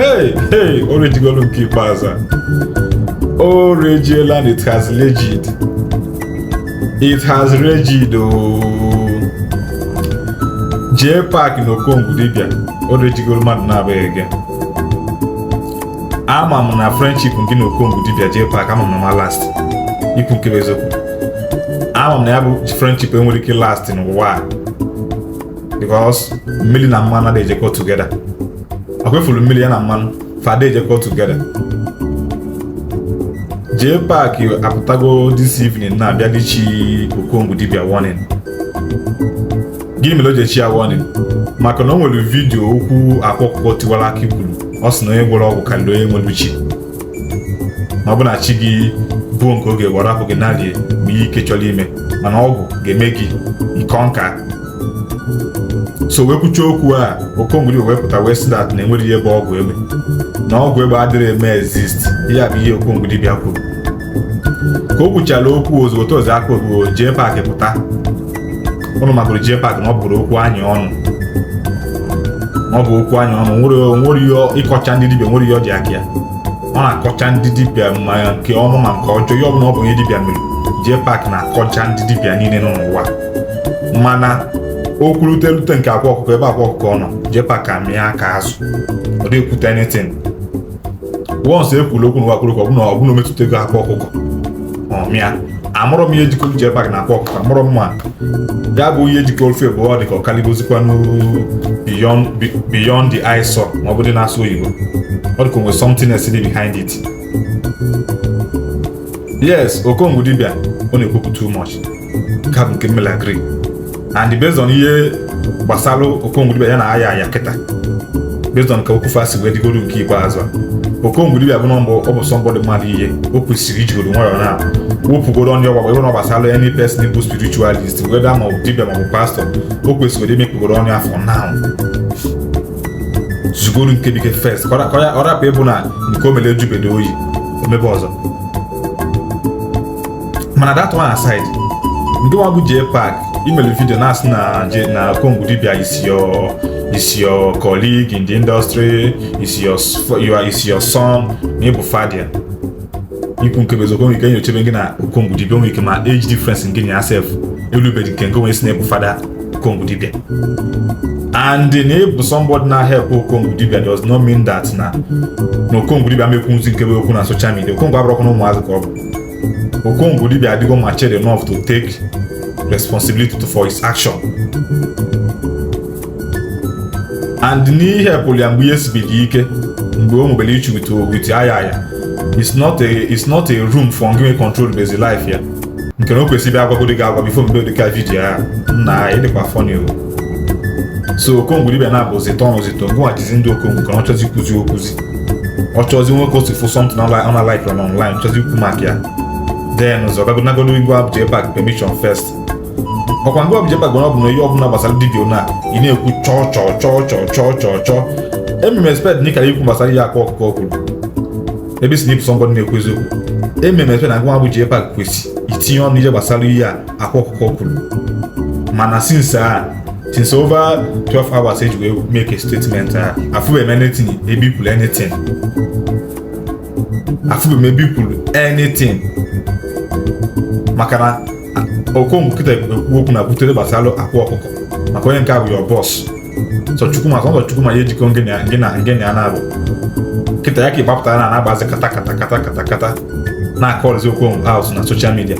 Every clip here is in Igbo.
Hey, hey, o rejigolu nke ikpeazụ a. O rejiela and it has legit. It has regid ooo. JPAC na Okongwu dibịa, o rejigolu mmadụ na-abụghị gị. Ama m na friendship gị na Okongwu dibịa, JPAC, ama m na ma last. Ikwu nke bụ eziokwu, ama m na ya bụ friendship enwere ike last n'ụwa a, because mmiri na mmanụ adịghị ejekọ together. Akwefuru mmiri ya na mmanụ fada ejekọ together. JPAC apụtago this evening na-abịa dịchi Okongwu dibịa warning. Gịnị mere o ji echi ya warning? Maka na o nwere video okwu Akwa Ọkụkọ Tiwara Akị kwuru. Ọ sị na onye gwọrọ ọgwụ karịrị onye nwere chi, ma ọ bụ na chi gị bụ nke oge gwọrọ apụ gị nalie ma ihe ike chọrọ ime, mana ọgwụ ga-eme gị ịkọ nka. So wee kwuchie okwu a, Okongwu dibịa wee pụta wee sị that na enwere ihe bụ ọgwụ egbe, na ọgwụ egbe adịrị eme exist. Ihe a bụ ihe Okongwu dibịa kwuru. Ka o kwuchara okwu, ozugbo tozi aka ogbo, JPAC pụta. Ụnụ magoro JPAC na ọ bụrụ okwu anyị ọnụ, ọ bụ okwu anyị ọnụ. Nwere ihe ịkọcha ndị dibịa, nwere ihe ọ dị aka ya. Ọ na-akọcha ndị dibịa, ma nke ọma ma nke ọjọọ. Ihe ọbụla ọ bụ onye dibịa mere, JPAC na-akọcha ndị dibịa niile nọ n'ụwa. Mana o kwurute rute nke Akwa Ọkụkọ, ebe Akwa Ọkụkọ nọ, JPAC amịa aka azụ, ọ dị ekwute anything. Once e kwuru okwu n'ụwa, kwuru ka ọbụna ometụta ego Akwa Ọkụkọ, ọ mịa. Amụrọ m ihe jikọrọ JPAC na Akwa Ọkụkọ. Amụrọ m ma ya bụ ihe jikọrọ ofe bụ ọ dị ka ọ kalibozikwanụ beyond the eyesore, ma ọ bụ dị na-asụ oyibo. Ọ dị ka o nwere something else dị behind it. Yes, Okongwu dibịa, ọ na-ekwupụ too much ka bụ nke mmele agree, and based on ihe gbasara Okongwu dibịa ya na aya aya kịta, based on ka okwu fa si wee dịgoro nke ikpeazụ a, Okongwu dibịa bụ na ọ bụ somebody mmadụ ihe o kwesịrị ijigoro nwayọọ na wepụgoro ndị ọgbakọ ebe na ọ gbasara any person bụ spiritualist, whether ma ọ bụ dibịa ma ọ bụ pastor. O kwesịrị imepụgoro ọnụ afọ now, zugoro nke bike first, ka ọ rapụ ịbụ na nke o mere ejubedo oyi omebe ọzọ. Mana that one aside, nke nwa bụ JPAC imere video na-asị na na Okongwu dibịa is your colleague in the industry, is your you are is your son, na ịbụ father. Ikwu nke bụ eziokwu, nwere ike enyochebe gị na Okongwu dibịa, nwere ike ma age difference gị na ya sef elubeghị nke nke onye si na ịbụ father Okongwu dibịa. And na ịbụ somebody na help Okongwu dibịa does not mean that na Okongwu dibịa mekwuzi nke bụ okwu na social media. Okongwu abụrụkwa na ụmụazị ka ọ bụ. Okongwu dibịa adịgo matured enough to take responsibility for his action, and n'ihe pụrụ ya mgbe ihe sibiri ike, mgbe o nwebere ichu with aya aya, it's not a room for ngị control bezi life ya, nke na o kwesịrị ịbịa agwagoro gị agwa before mgbe dịka video ya nna ịdịkwa funny o. So Okongwu dibịa na-abụzi tọnụzi to ngwa jizi ndị Okongwu ka ọ chọzi ikwuzi okwuzi, ọ chọzi nwoke o si fụ something ọ na like on online, chọzi ikwu maka ya, then ụzọ gagonagodo igwe JPAC permission first. Ọkwa ngwa JPAC gwara ọ bụ na ihe ọbụla gbasara dibịa na ị na-ekwu chọọ chọọ chọọ chọọ chọọ chọọ chọọ. Ememe expect na ịkara ikwu gbasara ihe Akwa Ọkụkọ kwuru, ebe si na ịbụ somebody na-ekwu eziokwu. Ememe expect na ngwa bụ JPAC kwesị itinye ọnụ ihe gbasara ihe a Akwa Ọkụkọ kwuru. Mana since over 12 hours eji wee make a statement a, afụbeghị m anything ebe i kwuru anything. Afụbeghị m ebe i kwuru anything, maka na Okongwu kịta ekwu okwu na kwutere gbasara Akwa Ọkụkọ, maka onye nke a bụ your boss. So Chukwu, maka ọzọ Chukwu ma ya ejikọ ngị na ya na-abụ kịta ya ka ịgbapụtara na na-agbazi kata kata kata kata kata na-akọrịzi Okongwu out na social media.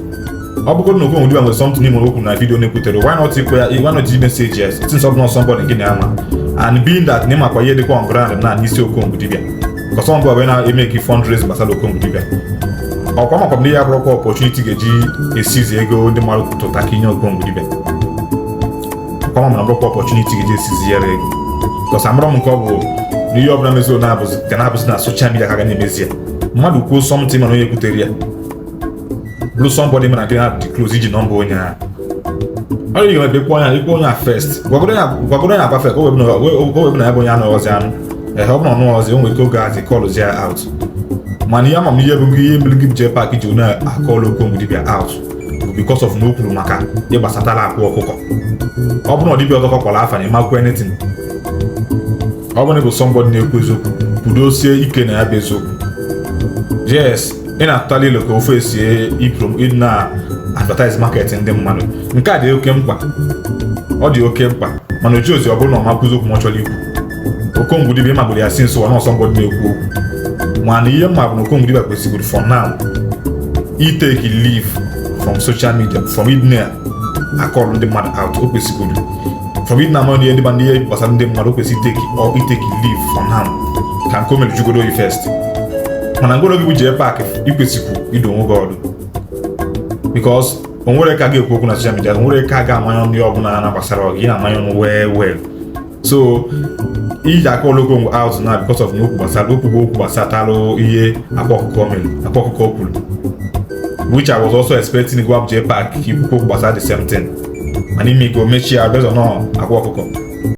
Ọ bụgoro na Okongwu dibịa nwere something ime okwu na video na-ekwutere, why not ikwe ya? Why not message ya, since ọ bụ na somebody gị na ama, and being that na ịmakwa ihe dịkwa on ground na n'isi Okongwu dibịa, because ọ bụ na-emeki fundraise gbasara Okongwu dibịa. Ọkwa makwa m na ihe abụrụkwa opportunity ga-eji esizi ego ndị mmadụ tụta ka inye Okongwu dibịa. Ọkwa ma na bụrụkwa opportunity ga-eji esizi ya ego, because amụrụ m nke ọ bụ na ihe ọbụla mezoro na-abụzi ga na-abụzi na social media ka ga na-emezi ya. Mmadụ kwuo something, mana onye kwutere ya bụrụ somebody mana gị na dị close iji nọmba onye ahụ, ọ dị ga ekwu onye ikwu onye a first, gwagoro ya agwa first, ka o wee bụ na ya bụ onye anụ ọzọ anụ ehe. Ọ bụ na ọnụ ọzọ, o nwere ike oge azi kọlụzi ya out. Mana ihe ama m, ihe bụ ihe mere gị JPAC ji na-akọlụ Okongwu dibịa out bụ because of na o kwuru maka ihe gbasatara Akwa Ọkụkọ. Ọ bụrụ na dibịa ọzọ kọkwara afa na ịmakwu anything. Ọ bụrụ na ị bụ somebody na-ekwu eziokwu, kwudosie ike na ya bụ eziokwu. Yes, ị na-atụtali ilo ka ofe esi ị na advertise market ndị mmadụ. Nke a dị oke mkpa, ọ dị oke mkpa. Mana oji ozi ọ bụrụ na ọ makwuzi okwu ma ọ chọrọ ikwu. Okongwu dibịa ịmagburu ya since ụwa na somebody na-ekwu okwu. Mana ihe mma bụ na Okongwu dibịa kwesịrị for now itake leave from social media, from ịdị akọrọ ndị mmadụ out. O kwesịgoro from ịdị na-ama ihe ndị mmadụ, ihe gbasara ndị mmadụ. O kwesịrị itake leave for now ka nke o mere jugodo oyi first. Mana ngwere gị bụ JPAC, ikwesịkwu ido onwe gị ọdụ, because o nwere ka ga-ekwu okwu na social media, o nwere ka ga-amanye ọnụ ihe ọbụla na gbasara gị, ị na-amanye ọnụ well well. So iji akọlụ Okongwu out na because of na okwu gbasara okwu bụ okwu gbasatalụ ihe Akwa Ọkụkọ mere, Akwa Ọkụkọ kwuru, which I was also expecting gwa JPAC ka ikwukwu okwu gbasara the same thing. Mana ime iko mechie ya based on Akwa Ọkụkọ.